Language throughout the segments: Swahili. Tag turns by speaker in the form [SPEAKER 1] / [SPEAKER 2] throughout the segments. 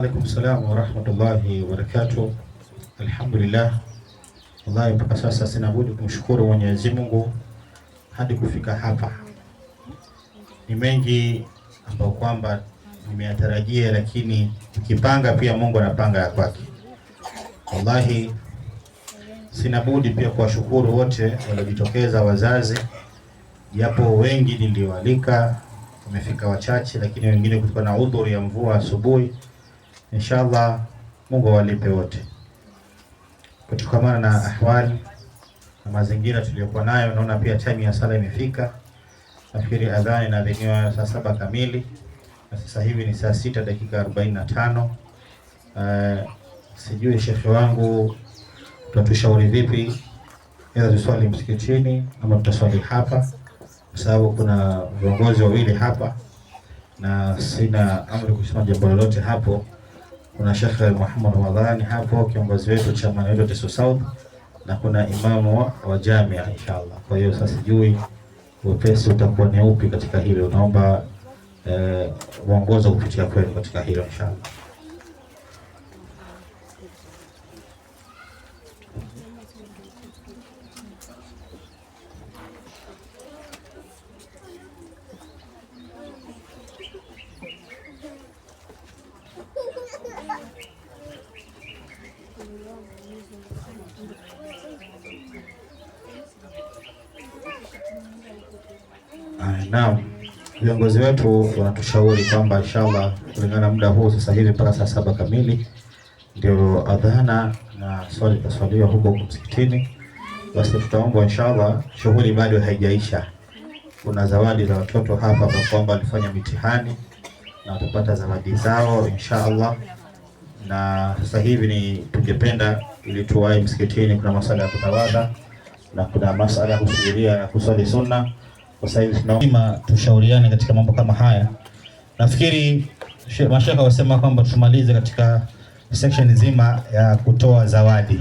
[SPEAKER 1] Alaikum salam warahmatullahi wabarakatuh. Alhamdulillah, wallahi mpaka sasa sina budi kumshukuru Mwenyezi Mungu hadi kufika hapa. Ni mengi ambayo kwamba nimeyatarajia, lakini ukipanga pia Mungu anapanga ya kwake. Wallahi sina budi pia kuwashukuru wote waliojitokeza, wazazi, japo wengi nilioalika wamefika wachache, lakini wengine kutokana na udhuru ya mvua asubuhi. Inshallah Mungu awalipe wote kutokamana na ahwali na mazingira tuliyokuwa nayo. Naona pia time ya sala imefika, nafikiri adhani inaadhiniwa saa 7 kamili na sasa hivi ni saa 6 dakika 45. Sijui shekhe wangu tutatushauri vipi, aidha tuswali msikitini ama tutaswali hapa, kwa sababu kuna viongozi wawili hapa na sina amri kusema jambo lolote hapo. Kuna Sheikh Muhammad Ramadhani hapo, kiongozi wetu chama wetu Teso South, na kuna imamu wa jamia inshallah. Kwa hiyo sasa sijui wepesi utakuwa ni upi katika hilo, naomba mwongozo kupitia kwenu katika hilo inshallah. Naam, viongozi wetu wanatushauri kwamba inshallah kulingana na muda huu sasa hivi mpaka saa 7 kamili ndio adhana na swali taswaliwa huko msikitini. Basi tutaomba inshallah, shughuli bado haijaisha. Kuna zawadi za watoto hapa kwa kwamba walifanya mitihani na watapata zawadi zao inshallah. Na sasa hivi ni tungependa ili tuwahi msikitini, kuna masala ya kutawadha na kuna masala ya kusujudia kuswali sunna. Kwa sasa hivi tunaomba tushauriane katika mambo kama haya. Nafikiri mashaka wasema kwamba tumalize katika section nzima ya kutoa zawadi.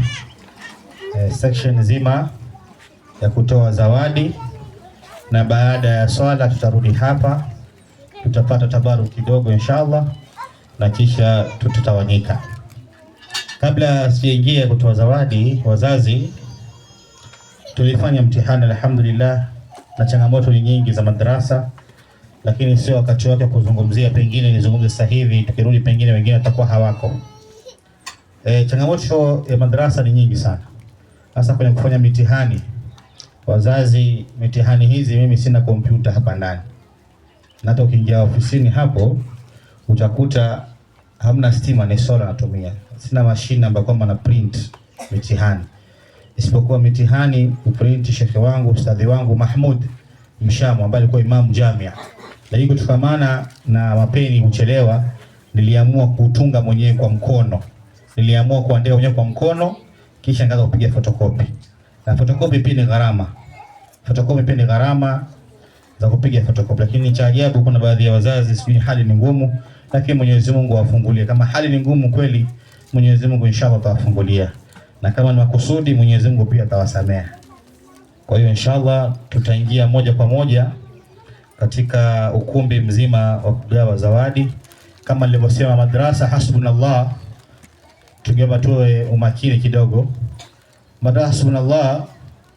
[SPEAKER 1] Section nzima ya kutoa zawadi, na baada ya swala tutarudi hapa, tutapata tabaruk kidogo inshallah, na kisha tutatawanyika. Kabla sijaingia kutoa zawadi, wazazi, tulifanya mtihani alhamdulillah, na changamoto ni nyingi za madrasa, lakini sio wakati wake kuzungumzia, pengine nizungumze sasa hivi, tukirudi pengine wengine watakuwa hawako. Changamoto ya madrasa ni nyingi sana, hasa kwenye kufanya mitihani. Wazazi, mitihani hizi, mimi sina kompyuta hapa ndani, na hata ukiingia ofisini hapo utakuta hamna stima, ni sola natumia. Sina mashine ambayo kwamba na print mitihani, isipokuwa mitihani kuprint shekhe wangu ustadhi wangu Mahmud Mshamu ambaye alikuwa imamu jamia, lakini kutokamana na mapeni kuchelewa, niliamua kutunga mwenyewe kwa mkono. Niliamua kuandika mwenyewe kwa mkono, kisha nikaanza kupiga photocopy. Na photocopy pia ni gharama. Photocopy pia ni gharama za kupiga photocopy. Lakini cha ajabu kuna baadhi ya wazazi sijui hali ni ngumu, lakini Mwenyezi Mungu awafungulie. Kama hali ni ngumu kweli, Mwenyezi Mungu inshallah atawafungulia. Na kama ni makusudi, Mwenyezi Mungu pia atawasamea. Kwa hiyo inshallah tutaingia moja kwa moja katika ukumbi mzima wa kugawa zawadi. Kama nilivyosema, madrasa hasbunallah, tungeomba tuwe umakini kidogo. Madrasa hasbunallah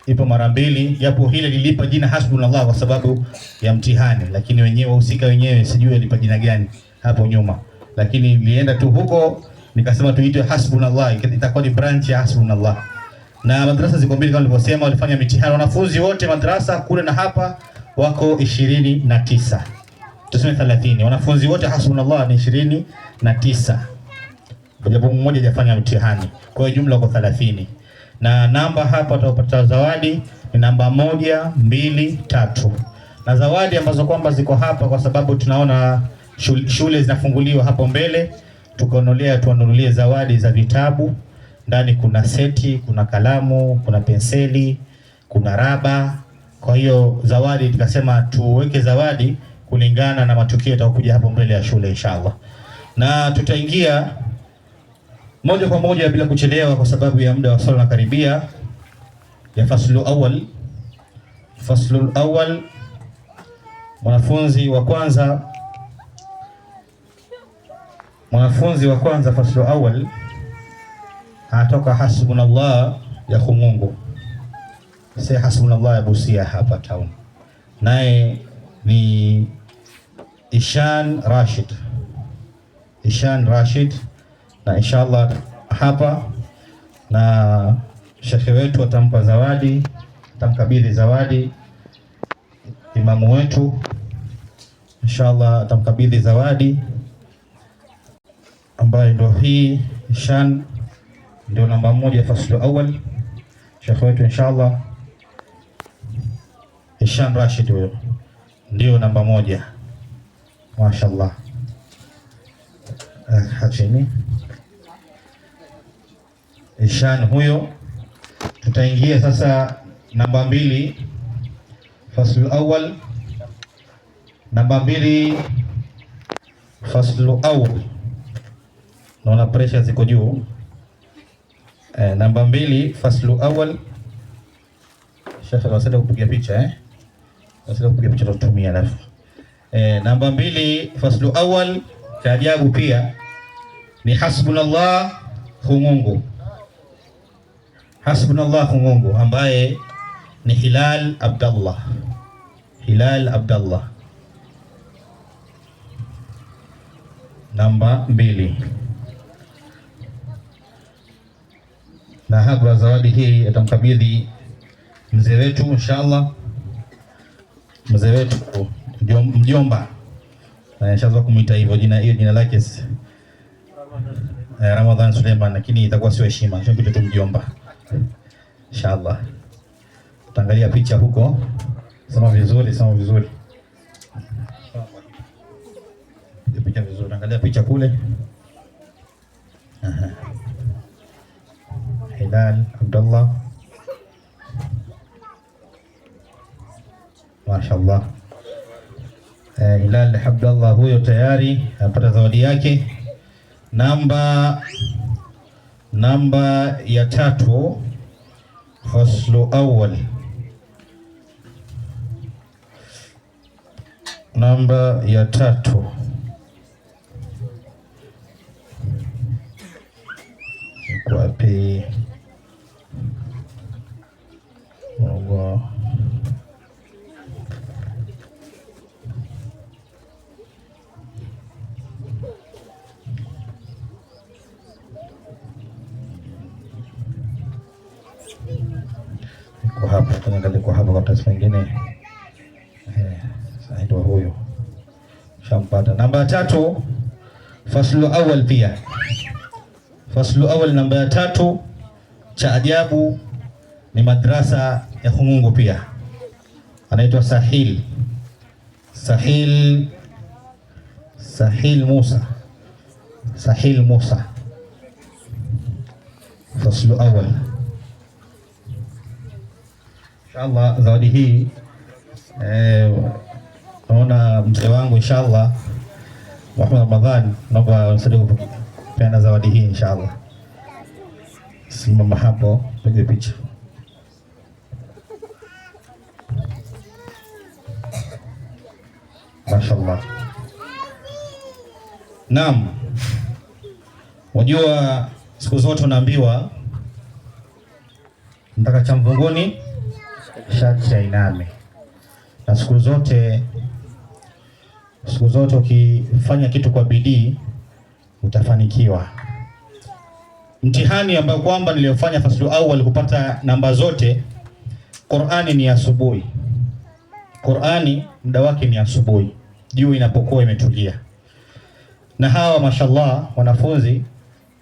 [SPEAKER 1] ipo mara mbili, japo hili lilipa jina hasbunallah kwa sababu ya mtihani, lakini wenyewe wahusika wenyewe sijui walipa jina gani hapo nyuma, lakini nilienda tu huko nikasema tuitwe hasbunallah, itakuwa ni branch ya hasbunallah. Na madrasa ziko mbili kama nilivyosema, walifanya mitihani wanafunzi wote madrasa kule na hapa wako 29, tuseme 30. Wanafunzi wote hasbunallah ni 29, japo mmoja hajafanya mtihani, kwa hiyo jumla wako 30. Na namba hapa utapata zawadi ni namba 1, 2, 3. Na zawadi ambazo kwamba ziko hapa, kwa sababu tunaona shule zinafunguliwa hapo mbele, tukaonolea tuwanunulie zawadi za vitabu. Ndani kuna seti, kuna kalamu, kuna penseli, kuna raba. Kwa hiyo zawadi tukasema tuweke zawadi kulingana na matukio yatakokuja hapo mbele ya shule inshallah. Na tutaingia moja kwa moja bila kuchelewa kwa sababu ya muda wa swala unakaribia, ya faslu awal. Faslu awal, mwanafunzi wa kwanza Mwanafunzi wa kwanza faslu awal anatoka Hasbunallah ya Khumungu, si Hasbunallah ya Busia hapa town, naye ni Ishan Rashid, Ishan Rashid, na inshallah hapa na shekhe wetu atampa zawadi, atamkabidhi zawadi imamu wetu inshallah atamkabidhi zawadi ambayo ndio hii. Ishan ndio namba 1 faslu awal, shekhe wetu inshallah Ishan Rashid huyo ndio namba 1, mashallah. Chini Ishan huyo. Tutaingia sasa namba 2 faslu awal, namba 2 faslu awal. Naona pressure ziko juu. Namba 2 faslu awal. Shekhe wasende kupiga picha wasende kupiga picha tutumia alafu. Namba 2 faslu awal, cha ajabu pia ni Hasbunallah Khumungu. Hasbunallah Khumungu ambaye ni Hilal Abdallah. Hilal Abdallah namba 2. Na hapa zawadi hii atamkabidhi mzee wetu inshallah, mzee wetu mjomba, inshallah kumuita hivyo jina, hiyo jina lake Ramadhan Suleiman, lakini itakuwa sio heshima, sio kitu tu mjomba. Inshallah tutaangalia picha huko. Sema vizuri, sema vizuri, picha vizuri, angalia picha kule. Aha. Hilal Abdullah, mashallah. Hilal Abdullah huyo tayari apata zawadi yake. Namba ya 3 faslu awal, namba ya 3 wapi? Allah. Kwa hapa tunaangalia kwa hapa kwa tasi nyingine. Sasa ndio huyo. Shampata. Namba 3 faslu awal pia. Faslu awal namba ya 3, cha ajabu ni madrasa ya Khumungu pia. Anaitwa Sahil. Sahil, Sahil Musa. Sahil Musa. Faslu awal. Inshallah zawadi hii naona mzee wangu inshallah Muhammad Ramadhan, naomba unisaidie kupeana zawadi hii inshallah. Simama hapo pige picha. Mashallah. Naam. Wajua siku zote unaambiwa nataka cha mvunguni sharti ainame. Na siku zote ukifanya kitu kwa bidii utafanikiwa. Mtihani ambao kwamba niliofanya faslu awal kupata namba zote, Qur'ani ni asubuhi. Qur'ani muda wake ni asubuhi, jua inapokuwa imetulia. Na hawa mashallah wanafunzi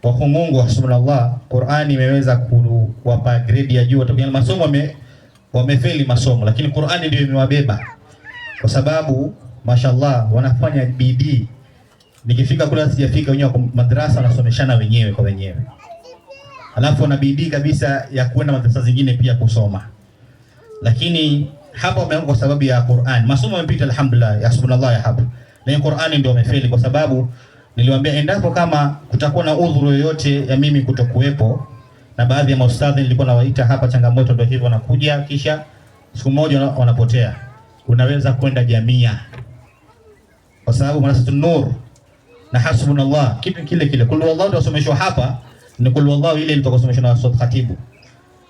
[SPEAKER 1] wa Mungu hasbunallah, Qur'ani imeweza kuwapa grade ya juu. Hata masomo wamefeli masomo, lakini Qur'ani ndio imewabeba, kwa sababu mashallah wanafanya bidii. Nikifika kule sijafika, wenyewe kwa madrasa wanasomeshana wenyewe kwa wenyewe, alafu wana bidii kabisa ya kwenda madrasa zingine pia kusoma, lakini hapa wameanguka kwa sababu ya Qur'an. Masomo yamepita alhamdulillah, ya subhanallah ya hapa, lakini Qur'ani ndio wamefeli, kwa sababu niliwaambia endapo kama kutakuwa na udhuru yoyote ya mimi kutokuwepo, na baadhi ya maustadhi nilikuwa nawaita hapa, changamoto ndio hivyo, wanakuja kisha siku moja wanapotea. Unaweza kwenda Jamia, kwa sababu Madrasatun Nur Na hasbunallah kitu kile kile. Kul huwallahu tutasomeshwa hapa ni kul huwallahu ile ilitokosomeshwa na Ustadh Khatibu.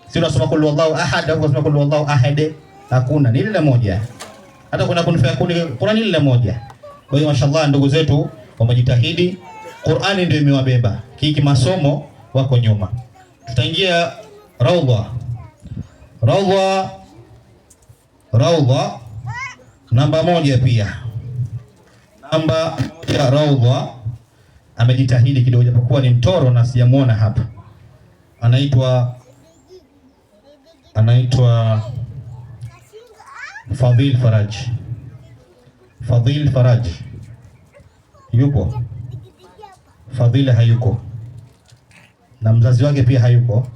[SPEAKER 1] Si unasoma kul huwallahu ahad au unasoma kul huwallahu ahad? Hakuna, ni ile moja. Hata kuna kun fayakun, Qur'an ile moja. Kwa hiyo mashallah, ndugu zetu wamejitahidi, Qur'ani ndio imewabeba. Kiki masomo wako nyuma. Tutaingia raudha. Raudha, raudha namba 1 pia. Namba 1 raudha amejitahidi kidogo, japokuwa ni mtoro na sijamuona hapa. Anaitwa Fadhil Faraj. Fadhil Faraj yupo? Fadhil hayuko, na mzazi wake pia hayuko.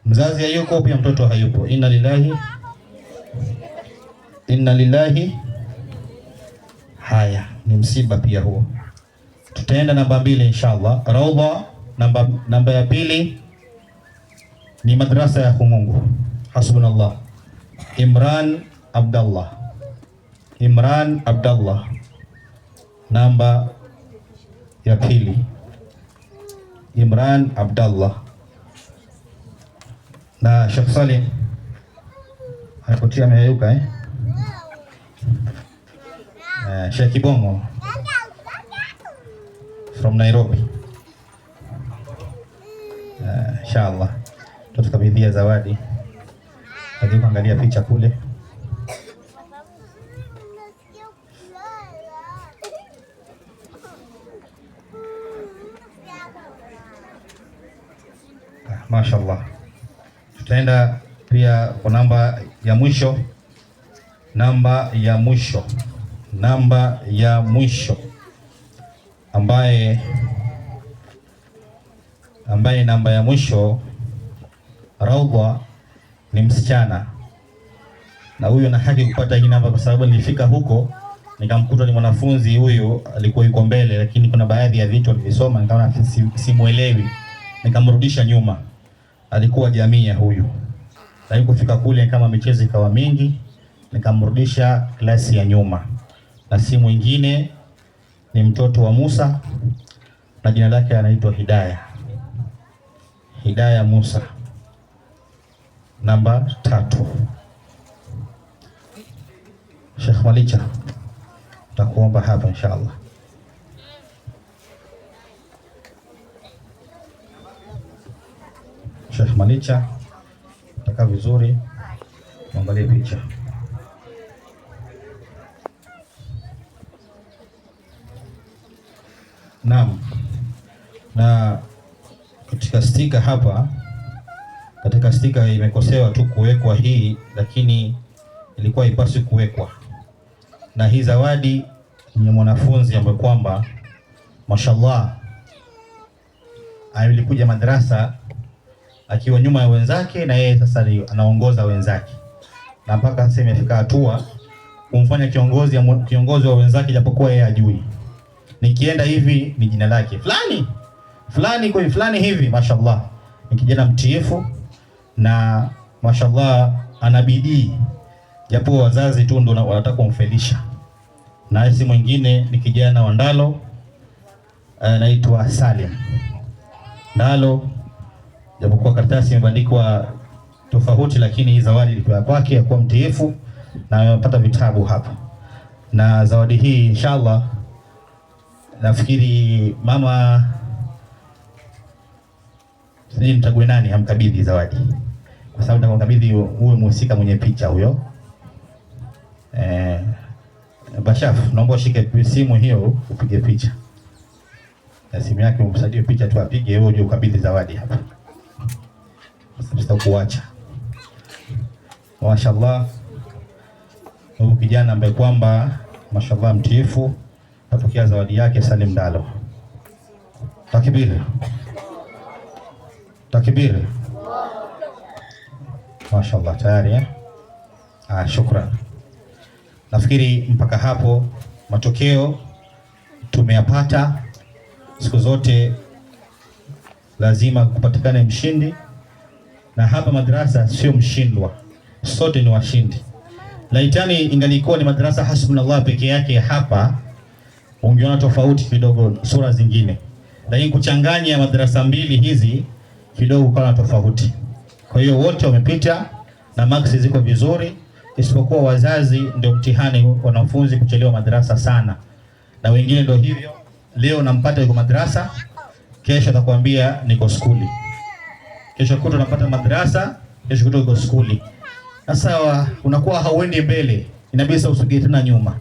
[SPEAKER 1] Mzazi hayuko pia, mtoto hayupo. Inna lillahi, inna lillahi. Haya ni msiba pia huo. Tutaenda namba 2 inshallah. Raudha namba ya 2 ni madrasa ya Humungu. Hasbunallah. Imran Abdallah. Imran Abdallah namba ya 2. Imran Abdallah. Na Sheikh Salim anapotia ameyayuka Sheikh Kibongo from Nairobi. Inshallah tutakabidhia zawadi. Lakini kuangalia picha kule. Mashallah. Tutaenda pia kwa namba ya mwisho. Namba ya mwisho. Namba ya mwisho. Ambaye namba ya mwisho Raudha ni msichana. Na huyu ana haki kupata hii namba kwa sababu nilifika huko nikamkuta ni mwanafunzi huyu alikuwa yuko mbele, lakini kuna baadhi ya vitu alivisoma nikaona simuelewi, nikamrudisha nyuma. Alikuwa jamii ya huyu. Lakini kufika kule kama michezo ikawa mingi, nikamrudisha klasi ya nyuma. Na si mwingine ni mtoto wa Musa na jina lake anaitwa Hidaya. Hidaya Musa. Namba 3. Sheikh Malicha, nitakuomba hapa inshallah. Sheikh Malicha, utakaa vizuri, muangalie picha. Naam. Na katika stika hapa, katika stika imekosewa tu kuwekwa hii, lakini ilikuwa haipaswi kuwekwa. Na hii zawadi ni mwanafunzi ambaye kwamba mashallah alikuja madrasa akiwa nyuma ya wenzake, na yeye sasa anaongoza wenzake, na mpaka sasa imefika hatua kumfanya kiongozi wa wenzake, japokuwa yeye hajui. Nikienda hivi ni jina lake fulani fulani kwa fulani hivi. Mashallah ni kijana mtiifu na mashallah ana bidii, japo wazazi tu ndo wanataka kumfelisha. Na si mwingine ni kijana wa Ndalo, anaitwa Salim Ndalo. Japokuwa karatasi imebandikwa tofauti, lakini hii zawadi ilikuwa kwake ya kuwa mtiifu na amepata vitabu hapa. Na zawadi hii inshallah nafikiri mama sijui mchague nani amkabidhi zawadi, kwa sababu nitamkabidhi huyo mhusika mwenye picha huyo. Bashaf, naomba ushike simu hiyo upige picha. Na simu yake umsaidie picha tu apige, wewe uje ukabidhi zawadi hapa. Sitakuacha. Mashallah. Huyu kijana ambaye kwamba mashallah mtiifu apokea zawadi yake Salim Ndalo. Takbir. Takbir. Mashallah, tayari Shukran. Nafikiri mpaka hapo matokeo tumeyapata. Siku zote lazima kupatikane mshindi, na hapa madrasa sio mshindwa, sote ni washindi. Laitani ingalikuwa ni madrasa Hasbunallah peke yake hapa, Ungeona tofauti kidogo sura zingine, lakini kuchanganya madrasa mbili hizi kidogo kuna tofauti. Kwa hiyo wote wamepita na marks ziko vizuri, isipokuwa wazazi ndio mtihani, wanafunzi kuchelewa madrasa sana, na wengine ndio hivyo. Leo nampata yuko madrasa, kesho atakwambia niko skuli, kesho kutwa nampata madrasa, kesho kutwa yuko skuli. Sasa unakuwa hauendi mbele, inabidi sasa usogee tena nyuma.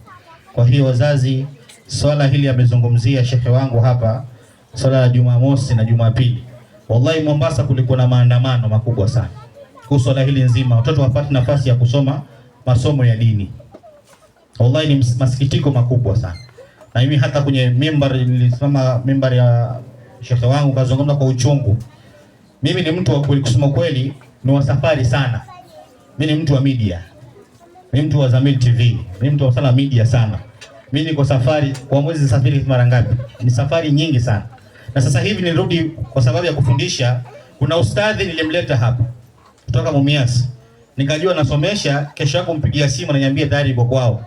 [SPEAKER 1] Kwa hiyo wazazi, swala hili amezungumzia shekhe wangu hapa, swala la Jumamosi na Jumapili. Wallahi Mombasa kulikuwa na maandamano makubwa sana kuhusu swala hili nzima, watoto wapate nafasi ya kusoma masomo ya dini. Wallahi ni masikitiko makubwa sana, na mimi hata kwenye mimbar nilisimama, mimbar ya shekhe wangu kazungumza kwa uchungu. Mimi ni mtu wa kweli, kusema kweli ni wa safari sana. Mimi ni mtu wa media, mimi mtu wa Zamyl TV, mimi mtu wa sana media sana. Mimi niko safari kwa mwezi, safiri mara ngapi? Ni safari nyingi sana, na sasa hivi nirudi kwa sababu ya kufundisha. Kuna ustadhi nilimleta hapa kutoka Mumias, nikajua nasomesha, kesho yako mpigia simu ananiambia tayari yuko kwao,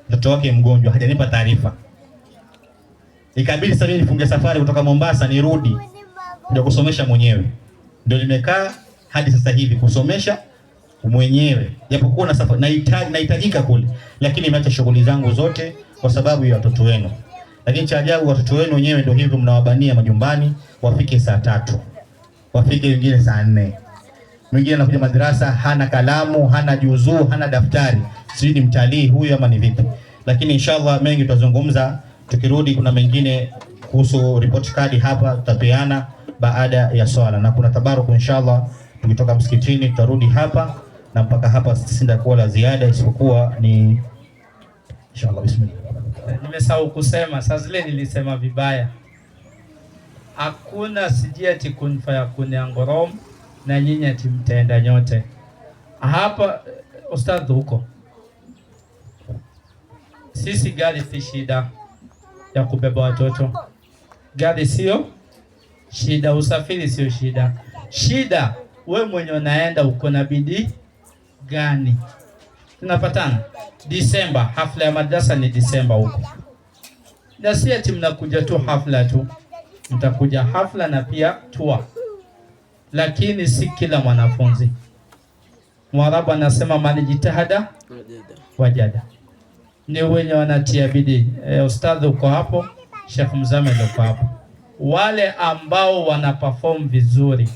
[SPEAKER 1] mtoto wake mgonjwa, hajanipa taarifa. Ikabidi sasa mimi nifunge safari kutoka Mombasa nirudi ndio kusomesha mwenyewe. Ndio nimekaa hadi sasa hivi kusomesha mwenyewe, japokuwa na safari nahitajika kule, lakini nimeacha shughuli zangu zote kwa sababu ya watoto wenu. Lakini cha ajabu watoto wenu wenyewe ndio hivyo, mnawabania majumbani, wafike saa 3, wafike wengine saa 4. Mwingine anakuja madrasa hana kalamu, hana juzuu, hana daftari, sijui ni mtalii huyu ama ni vipi. Lakini inshallah mengi tutazungumza tukirudi. Kuna mengine kuhusu report card hapa tutapeana baada ya swala, na kuna tabaruku inshallah. Tukitoka msikitini tutarudi hapa, na mpaka hapa sitakuwa la ziada isipokuwa ni inshallah. Bismillah.
[SPEAKER 2] Nimesahau kusema, saa zile nilisema vibaya. Hakuna sijui ati kun fayakun ya ngorom na nyinyi ati mtaenda nyote hapa. Ustadh huko, sisi gari si shida ya kubeba watoto, gari sio shida, usafiri sio shida. Shida we mwenye unaenda uko na bidii gani? Tunapatana Disemba, hafla ya madrasa ni Disemba huko, na si ati mnakuja tu hafla tu, mtakuja hafla na pia tour, lakini si kila mwanafunzi. Mwarabu anasema man jitahada wajada, ni wenye wanatia bidii. Ustadhi uko hapo, Sheikh Mzamel uko hapo, wale ambao wana perform vizuri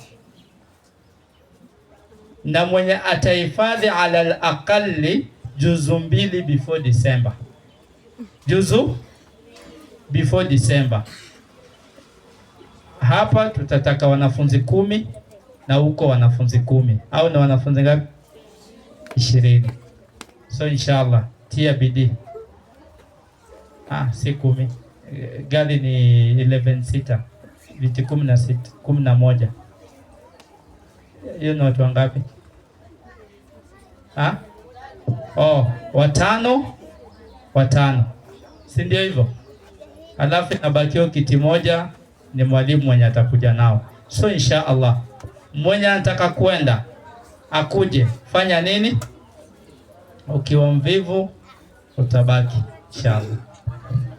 [SPEAKER 2] na mwenye atahifadhi ala al-aqalli juzu 2 before December, juzu before December. Hapa tutataka wanafunzi 10 na huko wanafunzi 10, au ni wanafunzi ngapi? 20. So inshallah tia bidii. Si 10, gari ni 11 sita, viti 16, 11. Hiyo ni watu wangapi? Oh, watano, si ndio hivyo? Alafu inabakio kiti moja ni mwalimu mwenye atakuja nao. So insha Allah mwenye anataka kwenda akuje, fanya nini? Ukiwa mvivu utabaki inshallah.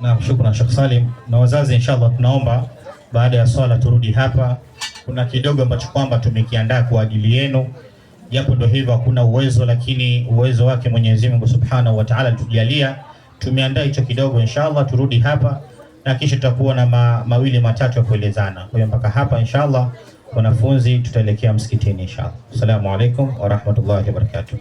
[SPEAKER 1] Naam, shukrani Sheikh Salim. Na wazazi inshallah tunaomba baada ya swala turudi hapa. Kuna kidogo ambacho kwamba tumekiandaa kwa ajili yenu, japo ndio hivyo hakuna uwezo, lakini uwezo wake Mwenyezi Mungu Subhanahu wa Ta'ala alitujalia. Tumeandaa hicho kidogo inshallah, turudi hapa na kisha tutakuwa na mawili matatu ya kuelezana. Kwa hiyo mpaka hapa inshallah wanafunzi tutaelekea msikitini inshallah. Assalamu alaikum wa rahmatullahi wa barakatuh.